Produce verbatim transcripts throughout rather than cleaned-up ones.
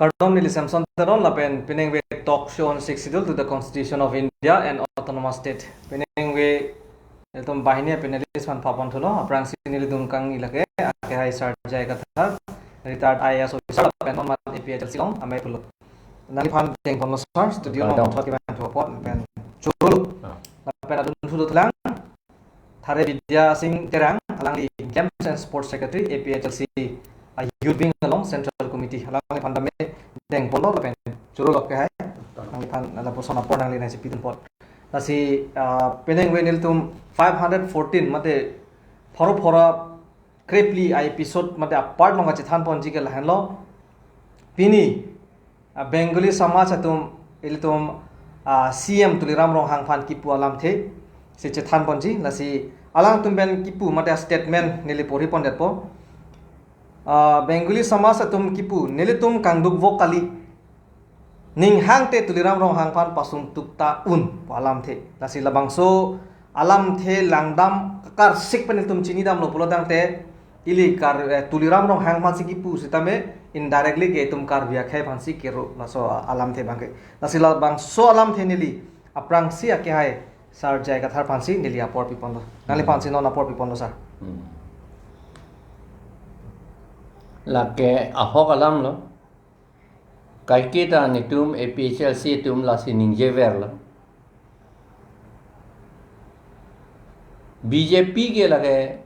Kardom, neli Samson Teron lapen penang ve talk show on Sixth Schedule to the Constitution of India and Autonomous State. Penang ve ilitum banghini panelist aphan pha pon thulo, aphrangsi nelitum kangni lake, akehai Sir J I Kathar, retired I A S officer, lapen non mat A P H L C along amei pulo. Nangliphan deng ponlo sir, studio along Kardom. Thot kevan thu apot pen chorolo. Ah. Lapen adun thulo thulang, Thare Bidya Sing Terang, alangli Games and Sports Secretary, A P H L C, a Youth Wing along Central Committee, alangliphan tame deng ponlo lapen chorolo akehai. Nangliphan lapuson apor nangli nangsi pidun apot. Lasi, ah, penang ve nelitum five hundred fourteen mate pharo pharo kre phli a-episode mate a-part along kachethan ponji ke lahenlo. Pini, ah, Bengali Samaj atum ilitum, ah, C M Tuliram Ronghang aphan kipu alamthe si chethan ponji, lasi alangtum pen kipu mate statement neli porhi pondetpo. Ah, Bengali Samaj atum kipu, nelitum kangduk vok kali. Ning hangte Tuliram Ronghang aphan pasungtuk ta un pu alamthe. Lasi labangso alamthe langdam kakarsik pen ilitum chini damlo pulotangte ili Kar-, eh, Tuliram Ronghang aphansi kipu sitame indirectly ke itum Karbi akhei aphansi kero laso alamthe abangke. Lasi labangso alamthe neli aphrangsi akehai Sir J I Kathar aphansi neli apor pi ponlo. Nangliphansi non apor pi ponlo sir. Hmm. Lake ahok alamlo. Kaiketa netum A P H L C atum lasi ningjeverlo. B J P ke lake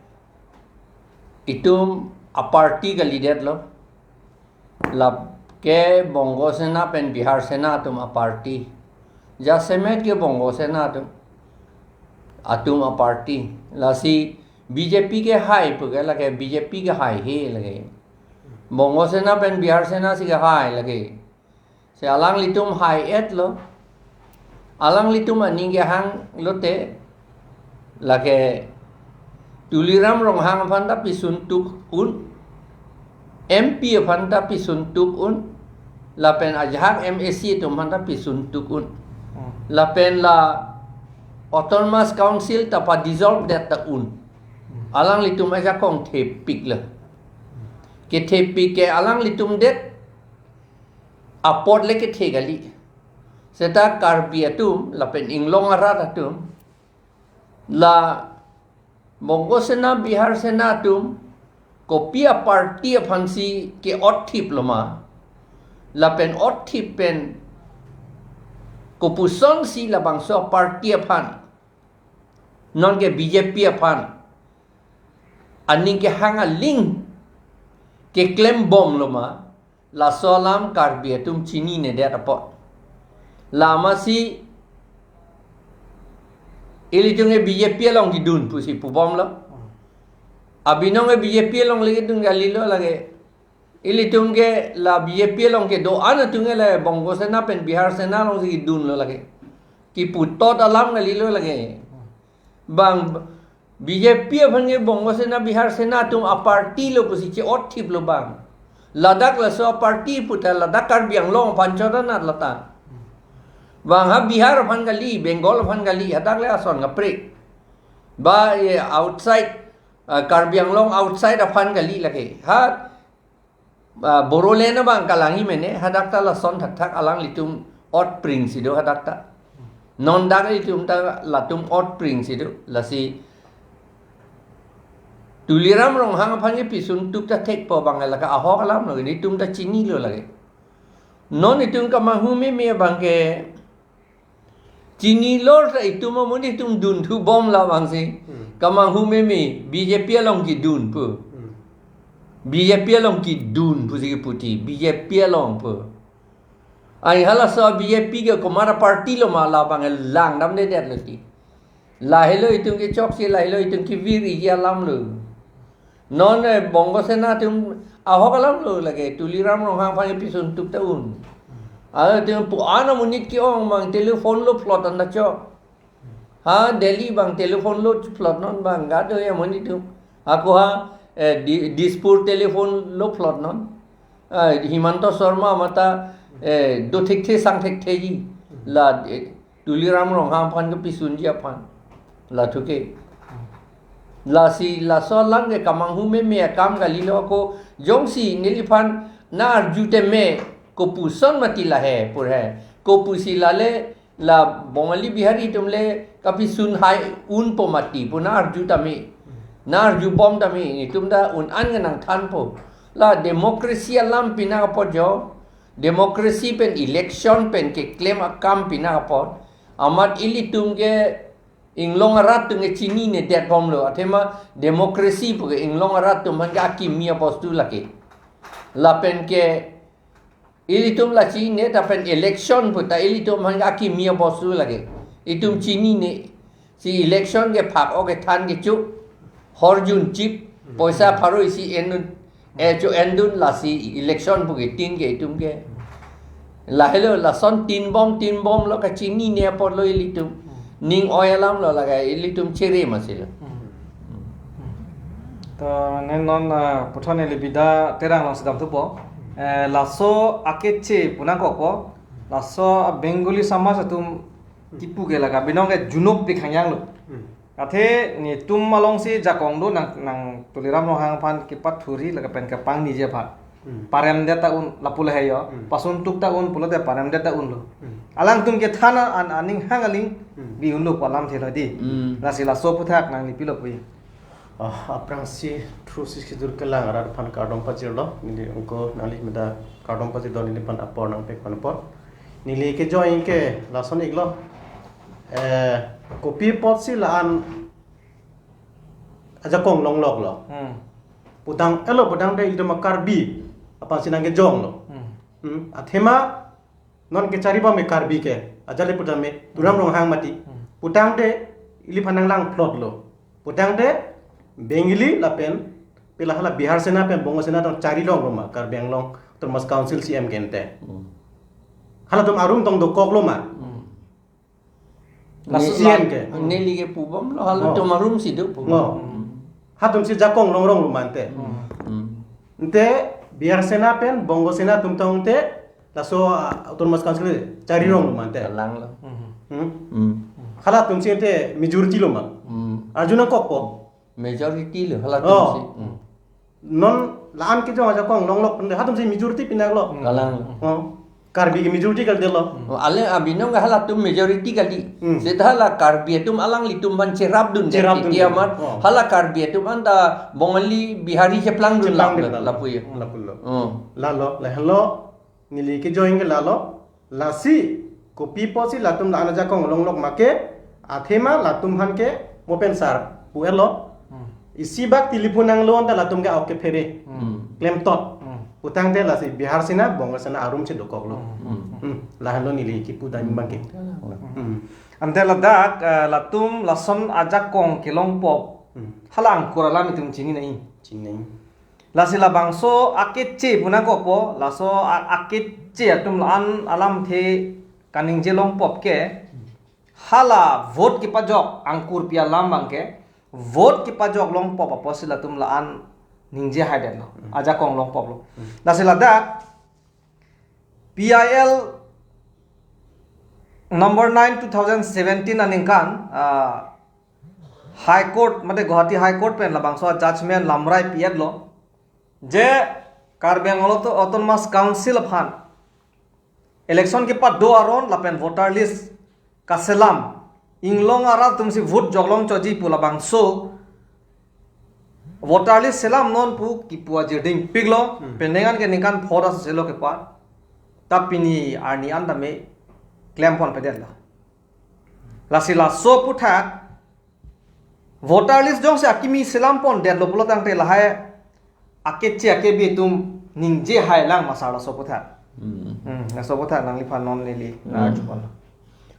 itum a-party kalidetlo. Lake Bongo Sena pen Bihar Sena atum a-party. Jasemet ke Bongo Sena atum, atum a-party. Lasi B J P ke hai pu ke lake B J P ke haihe lake. Bongo Sena pen Bihar Sena si ke hai lake. Si alanglitum hai-etlo. Alanglitum aning kehang lote lake Tuliram Ronghang aphan ta pisuntuk un, M P aphan ta pisuntuk un, lapen ajahak M A C atum aphan ta pisuntuk un. Hmm. Lapen la Autonomous Council ta pa-dissolve det ta un. Hmm. Alanglitum ajakong thepiklo. Kethepik ke alanglitum det apot le kethe kali. Seta Karbi atum lapen inglong arat atum la Bongo Sena, Bihar Sena atum kopi a-party aphansi ke-otthip loma, lapen otthip pen kopusonsi labangso a-party aphan, non ke B J P aphan aning kehang aling keklembom loma, laso alam Karbi atum chininedet apot. Lamasi ilitum ke B J P along kedun pusi pubomlo. Abinong ke B J P along le kedun kalilo lake. Ilitum ke la B J P along kedo-an atum ke la Bongo Sena pen Bihar Sena alongsi kedunlo lake. Kiputot alam kalilo lake. Bang B J P aphan ke Bongo Sena, Bihar Sena atum a-party lo pusi che-otthiplo bang. Ladak laso a-party puta ladak Karbi Anglong aphan chodanat lata. Bang ha Bihar aphan kali, Bengal aphan kali, hadak le ason kaprek. Ba, eh, outside, ah, Karbi Anglong outside aphan kali lake. Ha, ah, Bodoland abang kalang-i mene, hadak ta lason thakthak alanglitum otpring si do hadak ta. Non dak ilitum ta latum otpring si do, lasi Tuliram Ronghang aphan ke pisuntuk ta thekpo bang lake ahok alamlo, netum ta chinilo lake. Non itum kamanghu meme abang ke chinilo ta itum amonit atum dunthu bom labangsi. Hmm. Kamanghu meme B J P along kedun pu. Hmm. B J P along kedun pusi kepu ti, B J P along pu. Ai halaso B J P ke komat a-party loma labang langdamdedetlo ti. Lahelo itum kechokche, lahelo itum kevir-iji alamlo. Non, eh, Bongo Sena atum ahok alamlo lake, Tuliram Ronghang aphan pisuntuk ta un. Atum pu-an amonit ke-ong bang telephone lo phlot anta chok. Ha Delhi bang telephone lo phlot non bang, gado ya amonit atum. Ako ha, eh, Di-, Dispur telephone lo phlot non. Ah, Himanta Sarma mata, eh, do thekthe sang thektheji. La, eh, Tuliram Ronghang aphan kepisunji aphan. Lathu ke. Lasi laso alam ke kamanghu meme akam kalilo, ako jongsi neliphan na arju teme kopuson mati lahe pur he. Kopusi lale la Bongali Bihari atum le kapisun hai unpo mati pu na arju tame. Na arju bom tame, itum ta un-an ke nangthanpo. La democracy alam pina apot jo. Democracy pen election pen keklem akam pina apot. Amat ilitum ke inglong arat atum ke chininedet bomlo. Athema democracy pu ke inglong arat atum aphan ke akimi abostu lake. Lapen ke ilitum la chinine ta pen election pu ta ilitum aphan ke akimi abostu lake. Itum chinine si election ke phak ok kethan kecho, horjun chip, poisa pharo isi endun, eh, cho endun, lasi election pu ke tin ke itum ke. Lahelo lason tin bom, tin bomlo, kachinine apotlo ilitum. Ning oi alamlo lake ilitum chere masilo. To ne non, ah, puthot neli Bida Terang alongsi damthupo. Eh, laso akeche pu nangkokpo. Laso a Bengali samaj atum kipu ke lake binong ke junok pik hangyang lo. Athe netum alongsi jakong do nang, nang Tuliram Ronghang aphan kepathuri lake pen kepangniji aphan. Paremdet ta un lapu le he jo. Pasuntuk ta un pulote paremdet ta unlo. Alangtum kethan an aning hang aling bi unlo pu alamthe lo di. Lasi laso aputhak nangli pilo pu. Ah, aphrangsi throksi Scheduled Kelang arat aphan kardom pajirlo. Neli ingko nangli meda kardom pajirlo neliphan apor nangpek aphan apor. Neli kejoi ke lason iklo. Eh, kopi apotsi la-an ajakong longloklo. Putanglo, putangte itum a Karbi aphansi nangkejonglo. Athema non kechari bom ke Karbi ke, ajali putame Tuliram Ronghang mati. Putangte iliphan nanglang plotlo. Putangte Bengali lapen pila hala Bihar Sena pen Bongo Sena tong chari longlo ma Karbi Anglong Autonomous Council C M ke ente. Halatum arum tong dokoklo ma. Laso C M ke. Neli ke pu bomlo, halatum arum si do pu. Ngo. Hatumsi jakong longlonglo ma ante. Ante Bihar Sena pen Bongo Sena atum tong te laso, ah, Autonomous Council chari longlo ma ante. Langlo. Halatumsi ante majority lo ma. Arju nangkokpo. Majority lo halatumsi. Non la-an kejong ajakong longlok ante hatumsi majority pinaklo. Langlo. Karbi ke majority kaldelo. Ale abinong ke halatum majority kali. Seta hala Karbi atum alanglitum aphan cherapdunde. Cherapdunde. Amat hala Karbi atum anta Bongali Bihari cheplangdun. Cheplangdun lap, lap. Lapu ya. Lapulo. Lalo, lahelo, neli kejoi ke lalo, lasi kopi apotsi latum la-an ajakong longlok ma ke, athema latum aphan ke mo pen sar pu-etlo. Isi bak telephone nanglo anta latum ke auk kephere. Klemtot. Putangte lasi Bihar Sena, Bongo Sena arum si dokoklo. Lahelo neli kipu dam abang ke. Ante ladak, eh, latum lason ajakong kelongpo. Hala angkur alam itum chinine. Chinine. Lasi labangso akeche pu nangkokpo, laso a-, akeche atum la-an alamthe kaningje longpo ke, hala vote kepajok angkur pi alam abang ke, vote kepajok longpo apotsi latum la-an ningje haidetlo. Ajakong longpoplo. Lasi ladak P I L number nine two thousand seventeen aningkan, ah, High Court, mate Guwahati High Court pen labangso judgment lamrai pi-etlo. Je Karbi Anglong Auto-, Autonomous Council aphan election kepado aron lapen voter list kaselam, inglong arat atumsi vote joklong choji pu labangso voter list selam non pu kipu ajirding piklo, pendengan ke ningkan pho ra selo kepa, ta pini arni an tame klempon pedetlo. Lasi laso aputhak voter list jongsi akimi selampondetlo pulotangte lahai akeche akebi atum ningje hailang ma sar laso aputhak. Hmm, laso aputhak nangliphan non neli na arjupon.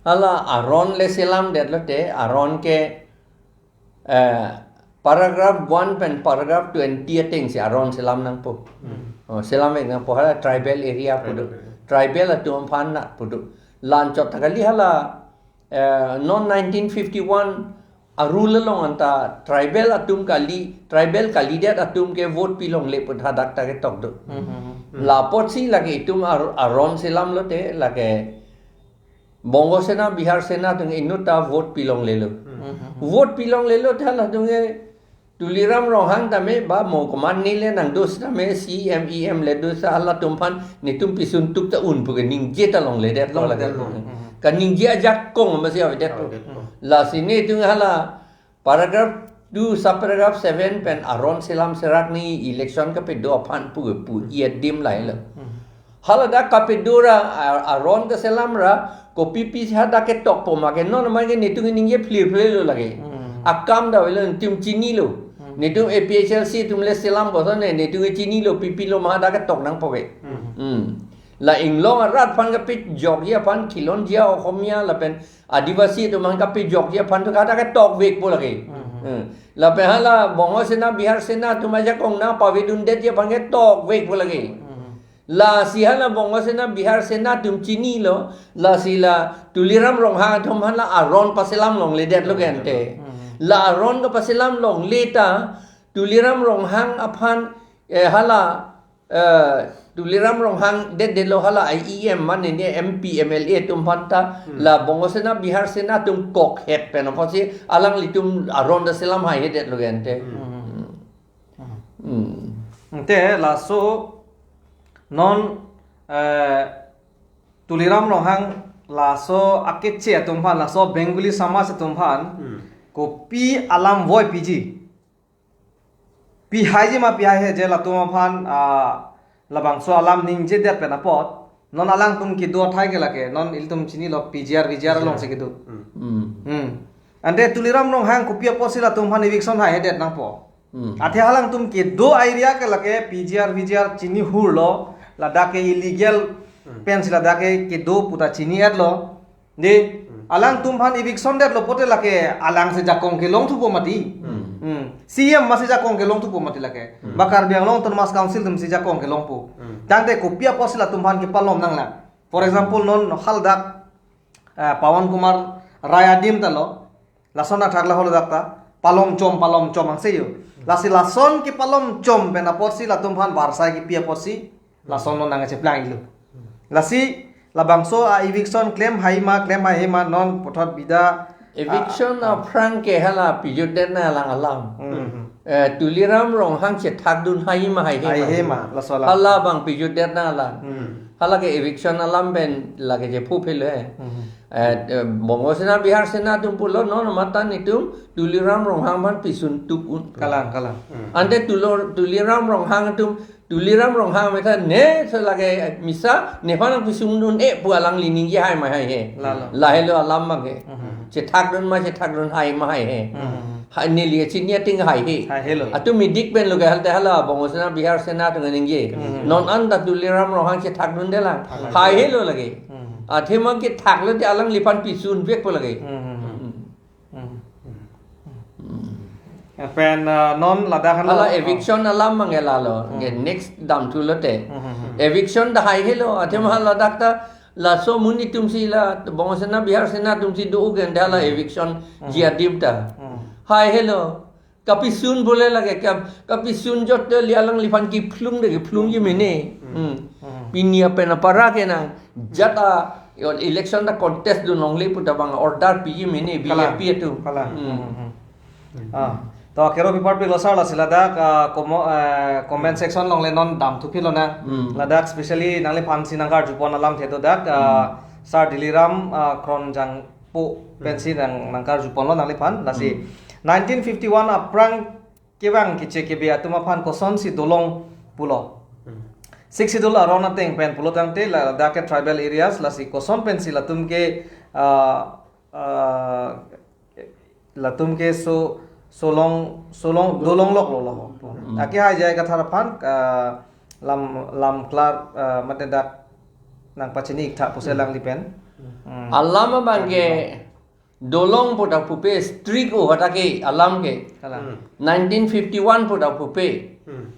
Hala aron le selamdetlo te, aron ke, eh, paragraph one pen paragraph twenty atengsi aron selam nangpo. Oh, selam-ik nangpo, hala tribal area pu do. Tribal atum aphan nat pu do. La-anchot ta kali hala, eh, non nineteen fifty-one a-rule along anta tribal atum kali, tribal kalidet atum ke vote pilongle pu hadak ta ketok do. Lapotsi lake itum ar-, aron selamlo te lake Bongo Sena, Bihar Sena atum inut ta vote pilonglelo. Vote pilonglelo te halatum ke Tuliram Ronghang tame ba mo komat nile nangdo sitame C M E M le do sa halatum aphan netum pisun tuk ta un pu ke ningje ta longledet lo lage. Longledet lo. Hmm. Kaningje ajakong masi avedet lo. Avedet lo. Lasi netum hala paragraph two subparagraph seven pen aron selam serak ni election kapedo aphan pu pu adim lahelo. Hmm. Hala dak kapedo ra a- aron keselam ra kopi pi hadak ketokpo ma ke non ma ke netum ningje phlir phlir lo lage. Hmm. Akam ta avelo netum chinilo. Hmm. Netum A P H L C atum le selam bosan ne netum chinilo pipi lo ma hadak ketok nangpo ke. Hmm. Hmm. La inglong arat aphan kepijokji aphan khilonjia Oxomiya lapen Adivasi atum aphan kepijokji aphan tu hadak ketokvekpo lage. Hmm. Hmm. Lapen hala Bongo Sena, Bihar Sena atum ajakong nangpavedundetji aphan ketokvekpo lage. Hmm. Lasi hala Bongo Sena, Bihar Sena atum chinilo, lasi la Tuliram Ronghang atum hala aron paselam longledet lo ke ante. Hmm. La aron kepaselam longle ta, Tuliram Ronghang aphan, eh, hala, eh, Tuliram Ronghang det det lo hala I E M mane ne M P, M L A atum aphan ta, Hmm. la Bongo Sena, Bihar Sena atum kok het pen apotsi alanglitum aron ta selam haihedet lo ke ante. Hmm. Hmm. Hmm. Te laso non, eh, Tuliram Ronghang laso akeche atum aphan, laso Bengali samaj atum aphan, Hmm. kopi alam voi piji. Pi haiji ma pi haihe je latum aphan, ah, labangso alam ningjedet pen apot. Non alangtum kedo athai ke lake, non ilitum chinilo P G R, V G R alongsi kedo. Hmm. Hmm. Hmm. Ante Tuliram Ronghang kopi apotsi latum aphan eviction haihedet nangpo. Hmm. Athe halangtum kedo area ke lake P G R, V G R chini hurlo, ladak ke illegal Hmm. pensi ladak ke kedo pu ta chini-etlo. Dei, Hmm. alangtum aphan eviction detlo pote lake alangsi jakong kelong thupo mati. Hmm. Hmm. C M masi jakong kelong thupo mati lake. Hmm. Ba Karbi Anglong Autonomous Council atumsi jakong kelongpo. Hmm. Tangte kopi apotsi latum aphan kepalom nanglang. For example, non haladak, eh, Pawan Kumar Rai adim ta lo. Lason athak la haladak ta. Palom chom, palom chom angse yo. Lasi lason kepalom chom pen apotsi latum aphan barsai kepi apotsi. Lason non nangcheplang-iklo. Lasi labangso a-eviction klem hai ma, klem haihe ma non puthot bida. Eviction ah, ah. aphrang ke hala pijutdet nanglang alam. Hmm. Eh, Tuliram Ronghang chethakdun hai ma haihe ma. Haihe ma, laso alam. Hala abang pijutdet nanglang. Hmm. Hala ke eviction alam pen lake chephuphelo he. Hmm. Eh, eh, Bongo Sena, Bihar Sena atum pulo non mata netum Tuliram Ronghang aphan pisun tuk un. Kalang, kalang. Hmm. Ante tulor, Tuliram Ronghang atum Tuliram Ronghang methang ne so lake misa nephan nangpisundun-e pu alangli ningje hai ma haihe. Lalo. Lahelo alam abang ke. Mhm. Chethakdun ma chethakdun hai ma haihe. Mhm. Hai neli chini ating haihe. Haihelo. Atum midik pen lo ke halte hala Bongo Sena Bihar Sena atum ningje. Mhm. Non anta Tuliram Ronghang chethakdunde lang. Hai. Haihelo lake. Mhm. Athe ma kethaklo te alangliphan pisunvekpo lake. Mhm. Mhm. Hmm. Hmm. Pen, uh, non ladak hala, hala oh. Eviction alam abang ke lalo. Hmm. Ke next damthulote. Hmm, hmm, hmm. Eviction ta haihelo, athe ma Hmm. ladak ta laso amonit atumsi la, Bongo Sena, Bihar Sena atumsi do ugen ta hala Hmm. eviction Hmm. ji adim ta. Hmm. Haihelo. Kapisun bole lake, kap-, kapisun jot te li alangliphan kephlung de, kephlungji mene. Hmm. Hmm. Hmm. Pini apen apara ke nang, jat a, yon election ta contest dun longle pu ta abang order piji mene, Kalang. B J P atum. Kalang. Hmm. Hmm, hmm, hmm. Ah. To kero pipar pilo sar lasi ladak, ah, komo-, eh, comment section along le non damthuphilonang. Hmm. Ladak specially nangliphansi nangkarjupon alamthe do dak, ah, Hmm. Sar Diliram, ah, Kronjangpo Hmm. pensi nang, nangkarjuponlo nangliphan. Lasi Hmm. nineteen fifty-one aphrang kevang keche kebe atum aphan kosonsi dolong pulo. Hmm. Sixth Schedule aron ateng pen pulo tangte ladak ke tribal areas lasi koson pensi latum ke, ah, ah, latum ke so, solong, solong, dolongloklo lo. Hmm. Ake hai jai kathar aphan, ah, lam, lam klar, ah, mate dak nangpachini-iktha pusi Hmm. alangli pen. Hmm. Alam abang ke Dolong pu ta pupe strict o hata ke alam ke. Kalang. Hmm. Nineteen fifty-one pu ta pupe. Hmm.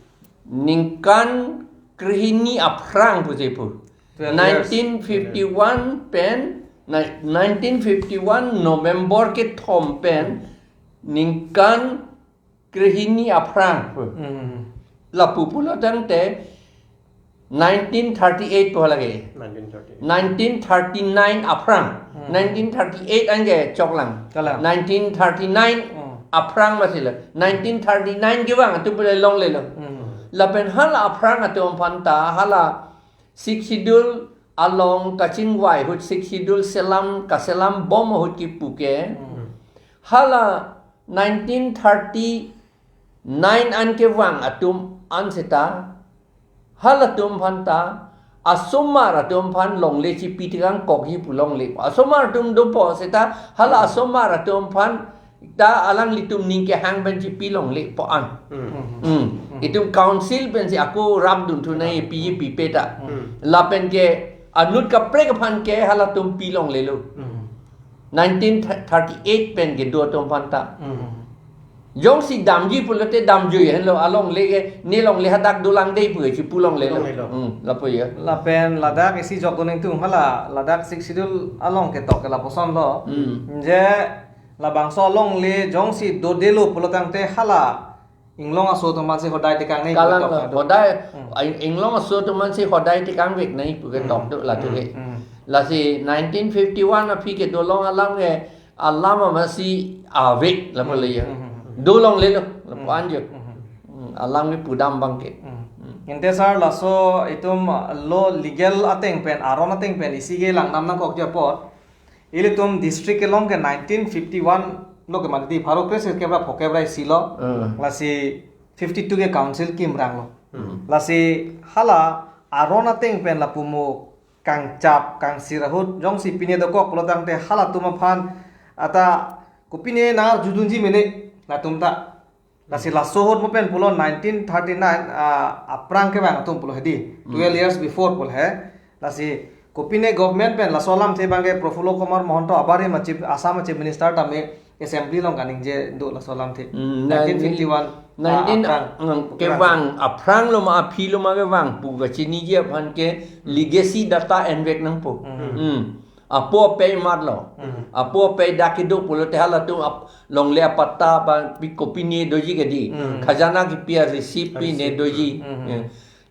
Ningkan krehini aphrang pusi pu. Twelve years. Nineteen fifty-one pen, ni-, nineteen fifty-one November kethom pen, ningkan krehini aphrang. Hmm. Lapu pulo tangte nineteen thirty-eight pu lake. Nineteen thirty-eight. Nineteen thirty-nine aphrang. Hmm. Nineteen thirty-eight anke choklang. Kalang. Nineteen thirty-nine Hmm. aphrang masi lo, nineteen thirty-nine kevang atum pule longlelo. Hmm. Lapen hala aphrang atum aphan ta hala Sixth Schedule along kachingvai ahut, Sixth Schedule selam kaselam bom ahut kipu ke. Hmm. Hala nineteen thirty-nine an kevang atum an seta halatum aphan ta asomar atum aphan longle chipi tekang kokji pu longle. Asomar atum dopo seta hala asomar atum aphan ta alanglitum ning kehang pen chipi longlepo an. Hmm. Hmm. Itum council pensi ako rapdun thunai piji pipe ta. Hmm. Lapen ke anut kaprek aphan ke halatum pi longlelo. Hmm. Nineteen thirty-eight pen kedo atum aphan ta. Hmm. Jongsi damji pulote damjui henlo, alongle ke ne longle hadak dolang dei pu chipu longlelo. Longlelo. Hmm, lapu ya. Lapen ladak isi jokdun ningtung hala, ladak Sixth Schedule along ketok ke lapuson lo. Hmm. Je labangso alongle jongsi dodelo pulotangte hala inglong aso atum aphansi hodai tekang nai pu Kalang ketok lo, adu. Hodai, Hmm. ing-, inglong aso atum aphansi hodai tekang vek nai pu ketok Hmm. do latu Hmm. ke. Hmm. Lasi nineteen fifty-one aphi kedo long alam ke alam amatsi ave lapu Hmm. le ya. Hmm. Hmm. Do longlelo, lapu Hmm. anjo. Hmm. Hmm, alam ke pudam abang ke. Hmm. Hmm. Ante sir, laso itum lo legal ateng pen, aron ateng pen isi ke langdam nangkok apot, ilitum district kelong ke nineteen fifty-one lo ke mati di, pharo kre sirkep ra phokep ra isi lo. Hmm. Lasi fifty-two ke council kimrang lo. Hmm. Lasi hala aron ateng pen lapu mo kangchap kangsir ahut jongsi pine dokok pulotangte halatum aphan ata kopine nangarjudunji mene latum ta. Lasi laso ahut mo pen pulo nineteen thirty-nine, ah, aphrang kevang atum pulo hedi. Hmm. Twelve years before pulo he. Lasi kopine government pen laso alamthe abang ke Prafulla Kumar Mahanta abarim a chief, Assam a chief minister tame assembly along kaningje do laso alamthe. Hmm, nineteen fifty-one, ah, nineteen, aphrang. Hmm, kevang aphrang lo ma aphi lo ma kevang pu kachiniji aphan ke legacy data envek nangpo. Hmm. Hmm. Apo apei mat lo. Hmm. Apo apei dak kedo pulote halatum ap-, longle apatta ba pi kopine doji ke di. Hmm. Khajana kepi a receipt pine Receipt. doji. Hmm. Eh,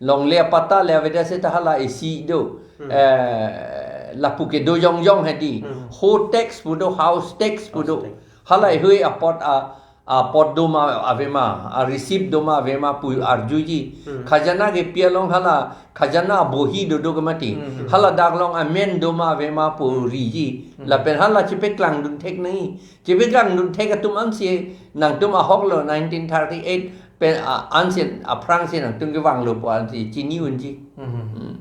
longle apatta le avedet seta hala isi do. Hmm. Eh, lapu kedo jongjong hedi. Hmm. Ho tax pu do, house tax pu do. House tax. Hala Hmm. ehui apot a apot doma avema, a receipt doma avema pu arjuji. Hmm. Khajana kepi along hala, khajana bohi dodo ke mati. Hmm. Hala dak along amen doma avema pu riji. Hmm. Lapen hala chepeklangdun thek nai. Chepeklangdun thek atum ansi nangtum ahok lo nineteen thirty-eight pen, a, ansi aphrangsi nangtum kevanglo pu ansi chini unji. Hmm. Hmm.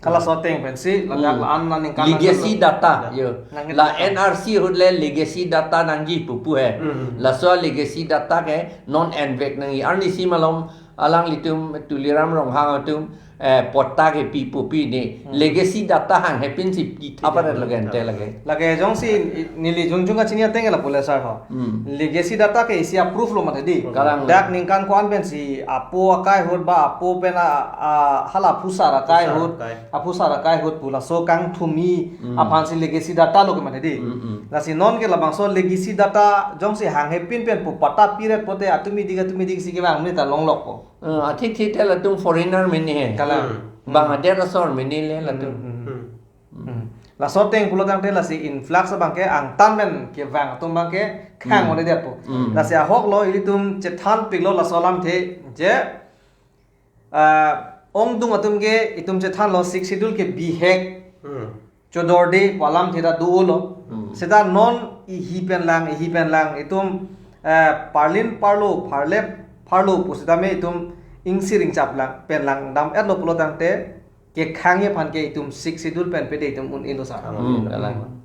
Hala laso ateng pensi, ladak Hmm. la-an aningkan Legacy nangkan data, yo. Nangkan La nangkan. N R C ahut le legacy data nangji pupu he. Hmm. Laso legacy data ke non envek nangji. Arnisi malom alanglitum Tuliram Ronghang atum, eh, patta kepi pupi ne. Hmm. Legacy data hang hepinsi pitha Pitha. paret lage ante lage. Lake jongsi neli jongjong kachini ateng ke lapu le sir ho. Hmm. Legacy data ke isi a proof lo mati di. Kalang. Dak ningkan ko-an pensi apo akai ahut ba apo pen a, a, hala phusar akai Phusar ahut. akai. Aphusar akai ahut pu laso kangthumi Hmm. aphansi legacy data lo ke mati di. Hmm, hmm. Lasi non ke labangso legacy data jongsi hanghepin pen pu patta piret pote atumi dik atumi dik si kevang mene ta longlokpo. Eh, athithe te latum foreigner mene he. Kalang. Hmm. Bangladesh asor mene le latum. Hmm, hmm, hmm. Hmm. Hmm. Laso ateng pulotangte lasi influx abang ke angtan pen kevang atum abang ke khang Hmm. ode dia po. Hmm. Lasi ahok lo ilitum chethan piklo laso alamthe je, ah, ongdung atum ke itum chethan lo Sixth Schedule ke bihek. Hmm. Chodorde pu alamthe ta do lo. Hmm. Seta non ihi pen lang, ihi pen lang itum, eh, parlin parlo, parlep parlo pu seta me itum ingsir ingchap lang, pen langdam-et lo pulotangte kekhangji aphan ke itum Sixth Schedule pen pede itum un-elo sir. Hmm, kalang.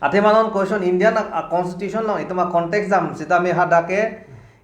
Athema non question Indian a, a constitution along itum a context dam seta me hadak ke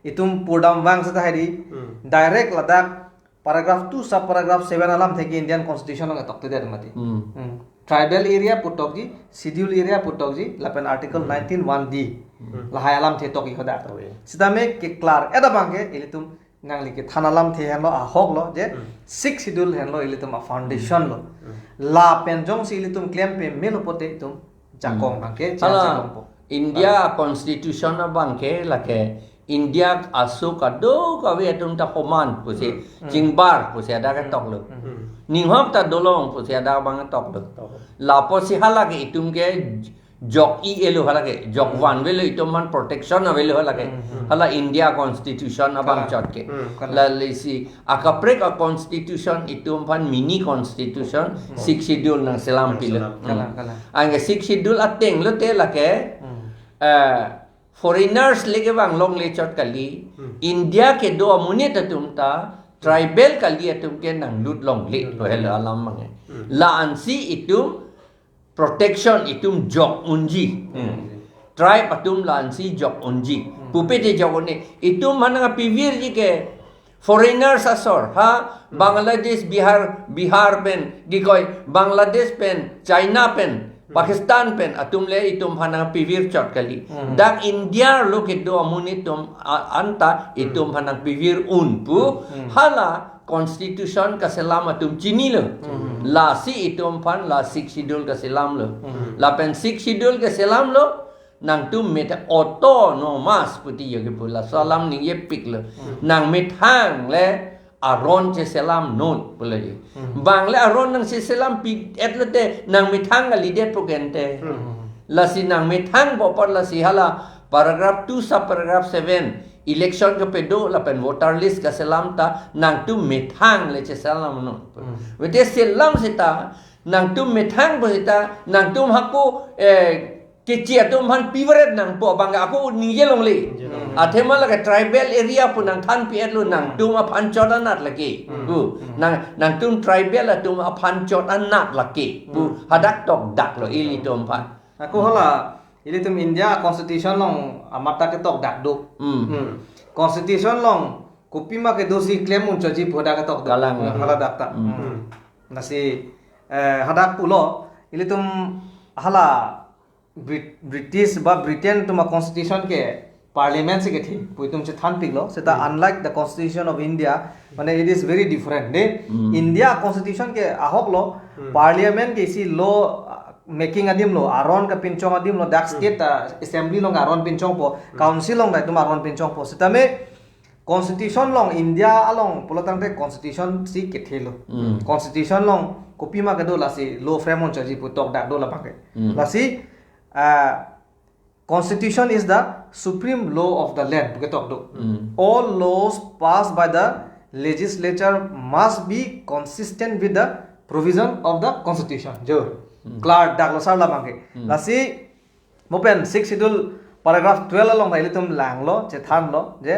itum purdam vang seta hedi Hmm. direct ladak paragraph two sub paragraph seven alamthe ke Indian constitution along tokte dia mati. Hmm. Hmm. Tribal area pu tokji, schedule area pu tokji, lapen article Hmm. nineteen one D. Hmm. Lahai alamthe tokji hadak. Oh, yeah. Seta me ke clear-et abang ke ilitum nangli kethan alamthe henlo ahok lo je Hmm. Sixth Schedule henlo ilitum a foundation lo. Hmm. Lapen jongsi ilitum klem pame lo pote itum jakong Hmm. abang ke Hala, jakong po. India Constitution abang ke lake India aso kadokave atum ta homan pusi Hmm. chingbar pusi hadak Hmm. ketok lo. Hmm. Ninghok ta dolong pusi hadak abang ketok lo. Tok. Lapusi hala ke itum ke jok i elo halake, jok Hmm. vanvelo, itum aphan protection avelo halake. Hmm, hmm. Hala India Constitution abang Kalang. chot ke. Hmm, kalang. Lasi akaprek a-constitution itum aphan mini constitution, Hmm. Sixth Schedule nangselam pilo. Nangselam. Hmm. Kalang, kalang. Anke Sixth Schedule ateng lote lake, Hmm. eh, foreigners le kevang longle chot kali, Hmm. India kedo amonit atum ta, tribal kali atum ke nanglut longle, Lut longle. Pu helo alam abang ke. Hmm. La ansi itum protection itum jok unji. Hmm. Tribe atum la ansi jok unji. Hmm. Pupe te jok unji. Itum aphan nangpivirji ke foreigners asor. Ha, Hmm. Bangladesh, Bihar, Bihar pen, kikoi, Bangladesh pen, China pen, Hmm. Pakistan pen, atum le itum aphan nangpivir chot kali. Hmm. Dak India arlo kedo amonit atum a-, anta itum Hmm. aphan nangpivir un pu. Hmm. Hala constitution kaselam atum chinilo. Hmm. Lasi itum aphan la Sixth Schedule kaselamlo. Hmm. Lapen Sixth Schedule kaselamlo, nangtum methang autonomous puti yo kipu, laso alam ningjepiklo. Hmm. Nangmethang le aron cheselam non pulo yo. Hmm. Bang le aron nangcheselam pi-et lote nangmethang kalidet pu ke ante. Hmm. Lasi nangmethang pu apot lasi hala paragraph two sub paragraph seven, election kepedo lapen voter list kaselam ta nangtum methang le cheselam non. Hmm. Bete selam seta, nangtum methang pu seta, nangtum hako, eh, kechi atum aphan pivaret nangpo abang ako ningje longle. Ningje longle. Athema lake tribal area pu nangthan pi-etlo, nangtum aphan chot anat lake. Hmm. Pu, Hmm. nang, nangtum tribal atum aphan chot anat lake. Pu, Hmm. hadak tokdaklo ilitum aphan. Ako hala, ilitum India Constitution along amat ta ketokdak do. Hmm. Hmm. Constitution along kopima kedosi klem unchotji pu hadak ketokdo. Kalang. Hmm, hala dak ta. Hmm. Hmm. Lasi, eh, hadak pulo, ilitum hala Brit-, British ba Britain atum a-constitution ke parliament si kethe pu itum chethanpiklo. Seta Hmm. unlike the constitution of India, mane it is very different, de. Hmm. India constitution ke ahoklo, Hmm. parliament ke isi law, uh, making adim lo, aron kapinchong adim lo, dak Hmm. state, uh, assembly along aron pinchongpo, Hmm. council along dak itum aron pinchongpo. Sitame constitution along India along pulotangte constitution si kethelo. Hmm. Constitution along kopima kedo lasi law frame unchotji pu tokdak do labang ke. Hmm. Lasi, uh, Constitution is the supreme law of the land, pu ketok do. Hmm. All laws passed by the legislature must be consistent with the provision of the constitution. Jo. Hmm. Klar daklo sar labang ke. Hmm. Lasi, mo pen Sixth Schedule paragraph twelve along ta ilitum langlo, chethanlo, je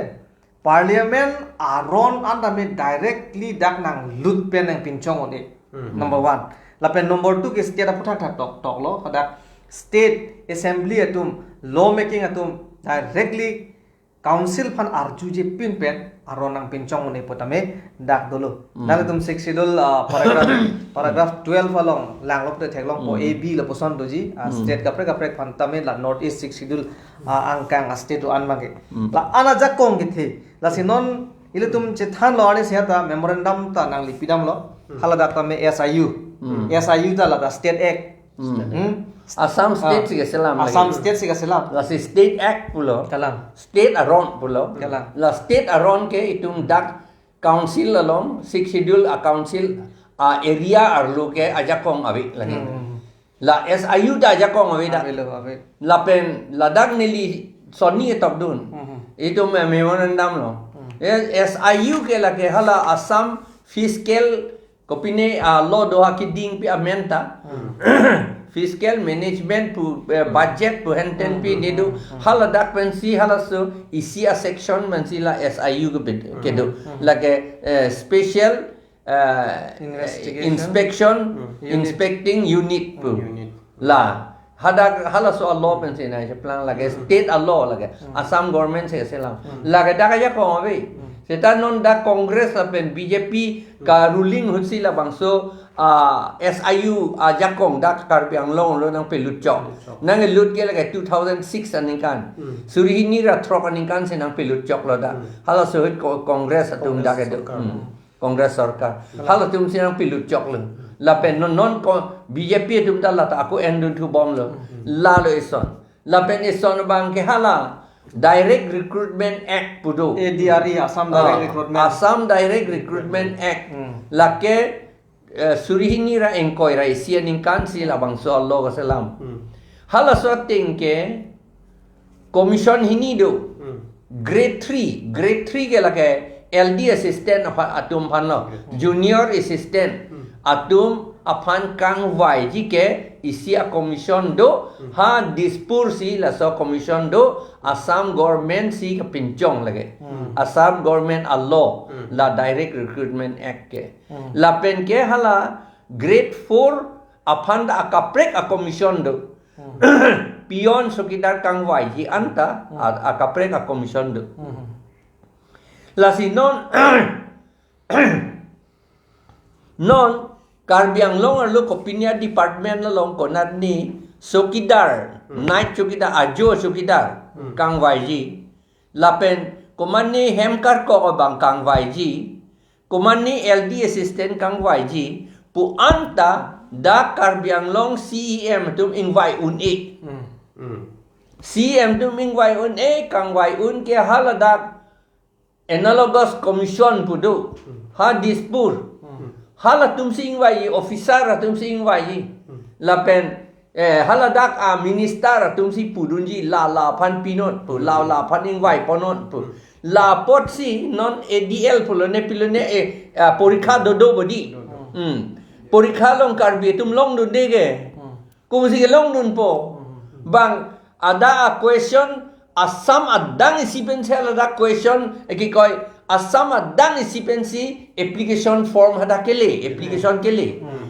parliament aron anta me directly dak nanglut pen nangpinchong un-e. Hmm. Number one. Lapen number two ke state aphuthak thak toktok lo. Hadak state assembly atum, law making atum directly council aphan arjuje pin pen aron nangpinchong un-e pu tame dak dolo. Hmm. Nanglitum Sixth Schedule, ah, paragraph, paragraph twelve along langlo pute theklongpo. Hmm. A B lapuson doji, ah, Hmm. state kaprek kaprek aphan tame la North East Sixth Schedule, ah, angkang a-state do-an abang ke. Hmm. La-an ajakong kethe. Lasi non ilitum chethanlo, arni seta memorandum ta nangli pidamlo. Hmm. Hala dak tame S I U. Hmm. S I U ta la dak State Act. Hmm. Hmm? Assam State Ah. si keselam Assam lagi. State si keselam. Lasi State Act pulo. Kalang. State aron pulo. Kalang. La state aron ke itum dak council along, Sixth Schedule a-council, a-area arlo ke ajakong ave lagi. Hmm. La S I U ta ajakong ave dak. Avelo, ave. Lapen ladak neli sonni etok dun. Hmm. Itum me-, memorandum lo. Hmm. Eh, S I U ke lake hala Assam Fiscal kopine, ah, law do ha keding pi amen ta. Hmm. Fiscal management pu, eh, Hmm. budget pu henten pi Hmm, ne do. Hmm, hmm. Hala dak pensi halaso isi a-section pensi la S I U ke bit-, Hmm, kedo. Hmm. Lake, eh, special, eh, Investigation. Inspection, Hmm. Unit. Inspecting unit pu. Hmm, unit. La, hadak halaso a-law pensi nangcheplang lake, Hmm. state a-law lake, Hmm. Assam government si keselam. Hmm. Lake dak ajakong ave. Hmm. Seta non dak Congress lapen B J P ka ruling ahutsi labangso, ah, S I U ajakong dak Karbi Anglong lo nangpelutchok. Pelutchok. Nanglut ke lake two thousand six aningkan. Hmm. Suri hini ra throk aningkan si nangpelutchoklo dak. Hmm. Halaso ahut ko-, Congress atum Congress dak kedo. Sorkar. Hmm. Congress sorkar. Hmm. Halatum si nangpelutchoklo. Lapen non, non ko B J P atum ta lata ako endunthu bomlo. Hmm. Lalo ison. Lapen ison abang ke hala Direct Recruitment Act pu do. A D R A, Assam Direct Ah, Recruitment. Assam Direct Recruitment Act. Hmm. Lake, eh, suri hini ra ingkoi ra isi aningkan si labangso a-law keselam. Hmm. Halaso ateng ke commission hini do. Hmm. Grade three, grade three ke lake L D assistant apha-, atum aphan lo. Grade three. Junior assistant. Hmm. Atum aphan kangvaiji ke isi a commission do. Hmm. Ha Dispur si laso commission do. Assam government si kapinchong lake. Hmm. Assam government a law. Hmm. La Direct Recruitment Act ke. Hmm. Lapen ke hala grade four aphan ta akaprek a commission do. Hmm. Peon chowkidar kangvaiji anta, hmm, a-, akaprek a commission do. Hmm. Lasi non, non Karbi Anglong arlo kopine a department along konatne chowkidar, hmm, night chowkidar, ajo chowkidar, hmm, kangvaiji. Lapen komatne hem karkok abang kangvaiji, komatne L D assistant kangvaiji pu anta dak Karbi Anglong C E M atum ingvai un-e. Hmm. Hmm. C E M atum ingvai un-e, kangvai un ke haladak analogous commission pu do. Hmm. Ha Dispur. Hmm. Halatum si ingvai, officer atum si ingvai. Hmm. Lapen, eh, haladak a minister atum si pudunji, la la aphan pinon pu, la la aphan ingvai ponnon pu. Hmm. La apotsi non A D L pulo ne pilo ne, eh, ah, porikha dodo bodi. Dodo. Hmm. Porikha along Karbi atum longdunde ke. Hmm. Kopusi ke longdunpo. Hmm. Bang ada a question Assam adang isi pensi haladak question, eh, kikoi, Assam adang isi pensi application form hadak kele, application kele. Hmm.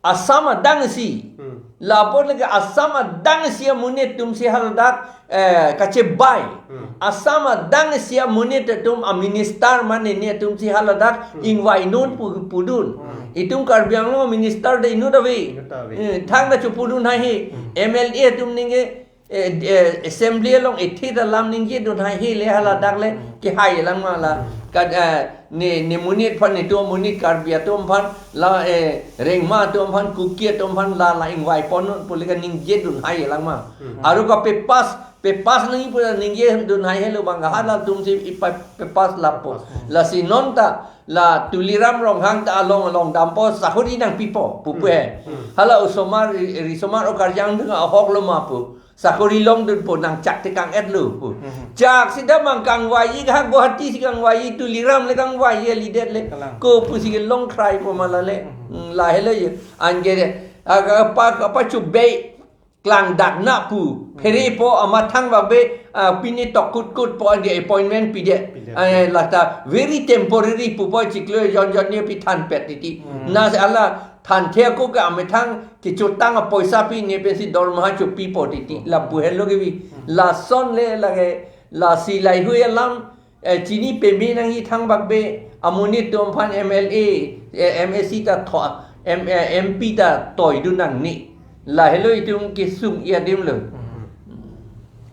Assam adang isi. Hmm. Lapu lake Assam adang isi amonit atum si haladak, eh, kachebai. Hmm. Assam adang isi amonit atum a minister mane ne atum si haladak, hmm, ingvainon pu-, pudun. Hmm. Itum Karbi Anglong minister de inut ave. Inut ave. Eh, thangta chopudun haihe. Hmm. M L A atum ningje, eh, eh, assembly along ethe ta lam ningjedun haihe le haladak le, hmm, kehai lang ma la. Hmm. Ka, eh, ne, ne monit aphan, netum amonit Karbi atum aphan, la, eh, Rengma atum aphan, Kuki atum aphan, la, la ingvai ponnon pu le kaningjedun hai lang ma. Hmm. Aru ka pepas, pepas nangji pu ningjedun haihelo bang ka halatum si ipa pepas lapo. Pepas. Hmm. Lasi non ta, la Tuliram Ronghang ta along along dampo sakori nangpipo, pupu he. Hmm. Hmm. Hala osomar, ri-, risomar okarjang dunga ahok lo ma pu. Sakori longdunpo nangchak te kang-et lo pu. Mhm. Chak sida mang kangvai ha Guwahati si kangvai, Tuliram le kangvai lidet le. Kalang. Kopusi ke longkrai po ma la le. Mhm. Hmm, lahelo ye. Anke de, aga pa, apa chubei klang dak na pu. Mhm. Phere po amathang babe, ah, pini tok kut kut po anke appointment pidet. Pidet. Eh, lata very temporary pupo chiklo jon jon ne pi thanpet titi. Mhm. Na se ala thanthe ako ke amethang kechotang apoisa pi ne pensi dormaha chopipo titi. Hmm. Lapu helo kebi. Hmm. Lason le lake, lasi laheihui alam, eh, chini peme nangji thangbak be, amonit atum aphan M L A, eh, M A C ta tho-, M-, eh, M P ta toidun nangne. Lahelo itum kesung-i adim lo. Hmm.